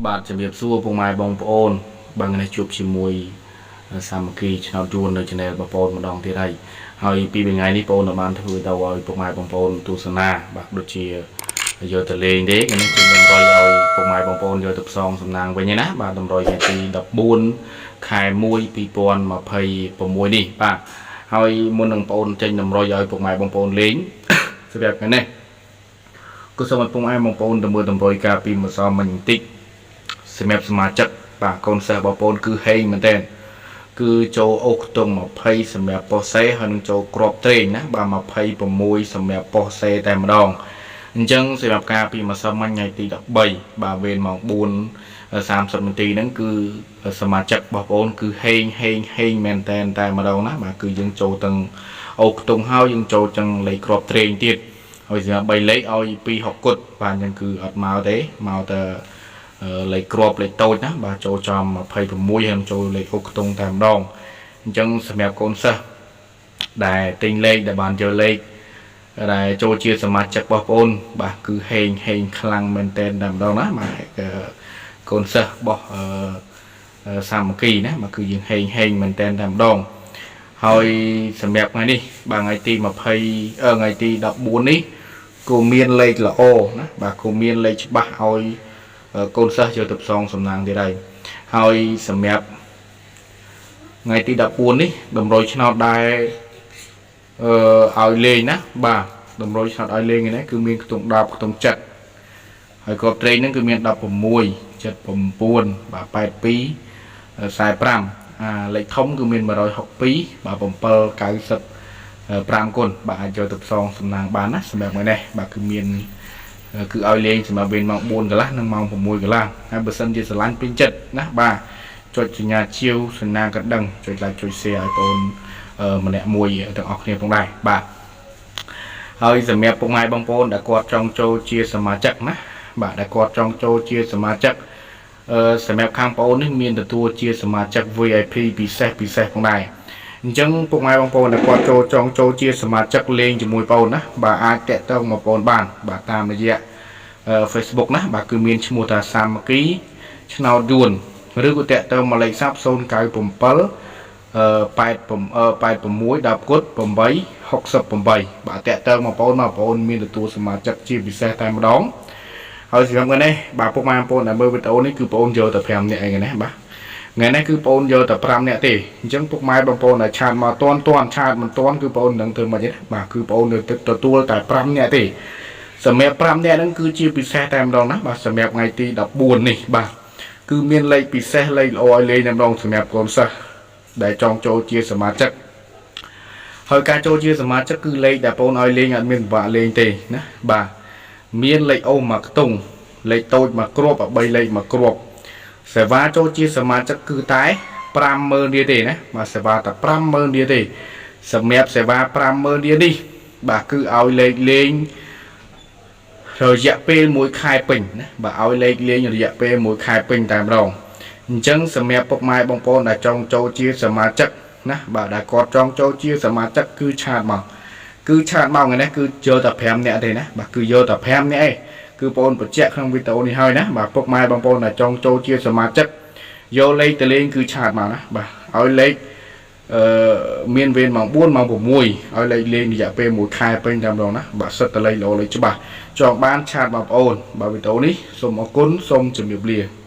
បាទជំរាបសួរពុកម៉ែបងប្អូនបាទថ្ងៃនេះជួបជាមួយសាមគ្គីឆ្នោតយួននៅ Channel បងប្អូនម្ដងទៀតហើយហើយពីថ្ងៃនេះបងប្អូនបានធ្វើទៅឲ្យពុកម៉ែបងប្អូនទស្សនាបាទដូចជាយកទៅលេងទេថ្ងៃនេះជួយតម្រុយឲ្យពុកម៉ែបងប្អូនយកទៅផ្សងសំណាងវិញណាបាទតម្រុយថ្ងៃទី14ខែ1 2026នេះបាទហើយមុននឹងបងប្អូនចេញតម្រុយឲ្យពុកម៉ែបងប្អូនលេង សម្រាប់ថ្ងៃនេះក៏សូមឲ្យពុកម៉ែបងប្អូនទៅមើលតម្រុយការពីម្សិលមិញបន្តិច សម្រាប់សមាជិកបាទកូនសិស្សបងប្អូនគឺហេងមែនតើគឺចូលអូសខ្ទង់20សម្រាប់ប៉ុស្តិ៍សេហើយនឹងចូលក្របត្រេងណាបាទ26សម្រាប់ប៉ុស្តិ៍សេតែម្ដងអញ្ចឹងសម្រាប់ការពីម្សិលមិញថ្ងៃទី13បាទវេនម៉ោង4:30នាទីហ្នឹងគឺសមាជិកបងប្អូនគឺហេងហេងហេងមែនតែនតែម្ដងណាបាទគឺយើងចូលទាំងអូសខ្ទង់ហើយយើងចូលទាំងលេខក្របត្រេងទៀតហើយសម្រាប់3លេខឲ្យ2 6គុតបាទអញ្ចឹងគឺអត់មកទេមកតែ លេខគ្រាប់លេខតូចណាបាទចូលចំ26ហើយនឹងចូលលេខហុកខ្ទង់តែម្ដងអញ្ចឹងសម្រាប់កូនសិស្សដែលទិញលេខដែលបានយកលេខដែលចូលជាសមាជិករបស់បងប្អូនបាទគឺហេងហេងខ្លាំងមែនតែនតែម្ដងណាបាទកូនសិស្សរបស់អឺសាមគ្គីណាបាទគឺយើងហេងហេងមែនតែនតែម្ដងហើយសម្រាប់ថ្ងៃនេះបាទថ្ងៃទី20ថ្ងៃទី14នេះគូមានលេខល្អណាបាទគូមានលេខច្បាស់ឲ្យកូនសិស្សយកទៅផ្សងសំណាងទៀតហើយហើយសម្រាប់ថ្ងៃទី14នេះតម្រុយឆ្នោតដែរអឺឲ្យលេងណាបាទតម្រុយឆ្នោតឲ្យលេងនេះគឺមានខ្ទង់10ខ្ទង់7ហើយគ្រាប់ត្រេងហ្នឹងគឺមាន16 79បាទ82 45អាលេខធំគឺមាន162បាទ7 95គុណបាទអាចយកទៅផ្សងសំណាងបានណាសម្រាប់ថ្ងៃនេះបាទគឺមានគឺឲ្យលេងសម្រាប់វេនម៉ោង4កន្លះនិងម៉ោង6កន្លះហើយបើសិនជាស្រឡាញ់ពេញចិត្តណាបាទចុចសញ្ញាជាវសញ្ញាកណ្ដឹងចុច like ចុច share ឲ្យបងម្នាក់មួយទាំងអស់គ្នាផងដែរបាទហើយសម្រាប់ពុកម៉ែបងប្អូនដែលគាត់ចង់ចូលជាសមាជិកណាបាទដែលគាត់ចង់ចូលជាសមាជិកអឺសម្រាប់ខាងបងអូននេះមានទទួលជាសមាជិក VIP ពិសេសពិសេសផងដែរអញ្ចឹងពុកម៉ែបងប្អូនដែលគាត់ចូលចង់ចូលជាសមាជិកលេងជាមួយបងអូនណាបាទអាចតាក់ទងមកបងអូនបានបាទតាមរយៈ Facebook ណាបាទគឺមានឈ្មោះថាសាមគ្គីឆ្នោតយួនឬក៏តាក់ទងមកលេខស័ព្ទ097អឺ8 86 10គុត8 68បាទតាក់ទងមកបងប្អូនមកបងប្អូនមានទទួលសមាជិកជាពិសេសតែម្ដងហើយសម្រាប់ថ្ងៃនេះបាទពុកម៉ែបងប្អូនដែលមើលវីដេអូនេះគឺបងប្អូនយកតែ5នាក់ឯងណាបាទថ្ងៃនេះគឺបងប្អូនយកតែ5នាក់ទេអញ្ចឹងពុកម៉ែបងប្អូនដែល chat មកតន់តន់ chat មិនតន់គឺបងប្អូននឹងធ្វើម៉េចទេបាទគឺបងប្អូននៅទទួលតែ5នាក់ទេសម្រាប់5នាក់ហ្នឹងគឺជាពិសេសតែម្ដងណាបាទសម្រាប់ថ្ងៃទី14នេះបាទគឺមានលេខពិសេសលេខល្អឲ្យលេងតែម្ដងសម្រាប់កូនសិស្សដែលចង់ចូលជាសមាជិកហើយការចូលជាសមាជិកគឺលេខដែលបងឲ្យលេងអត់មានពិបាកលេងទេណាបាទមានលេខអូសមួយខ្ទង់លេខតូចមួយគ្រាប់3លេខមួយគ្រាប់សេវាចូលជាសមាជិកគឺតែ50000រៀលទេណាបាទសេវាតែ50000រៀលទេសម្រាប់សេវា50000រៀលនេះបាទគឺឲ្យលេខលេងរយៈពេល1ខែពេញណាបាទឲ្យលេខលេងរយៈពេល1ខែពេញតែម្ដងអញ្ចឹងសម្រាប់ពុកម៉ែបងប្អូនដែលចង់ចូលជាសមាជិកណាបាទដែលគាត់ចង់ចូលជាសមាជិកគឺ chat មកគឺ chat មកថ្ងៃនេះគឺយកតែ5នាក់ទេណាបាទគឺយកតែ5នាក់ឯងគឺបងប្អូនបញ្ជាក់ក្នុងវីដេអូនេះហើយណាបាទពុកម៉ែបងប្អូនដែលចង់ចូលជាសមាជិកយកលេខទៅលេងគឺ chat មកណាបាទឲ្យលេខអឺមានវេនម៉ោង4ម៉ោង6ឲ្យលេខលេងរយៈពេល1ខែពេញតែម្ដងណាបាទសិតតលេខល្អលេខច្បាស់ចង់បាន chat បងប្អូនបាទវីដេអូនេះសូមអរគុណសូមជម្រាបលា។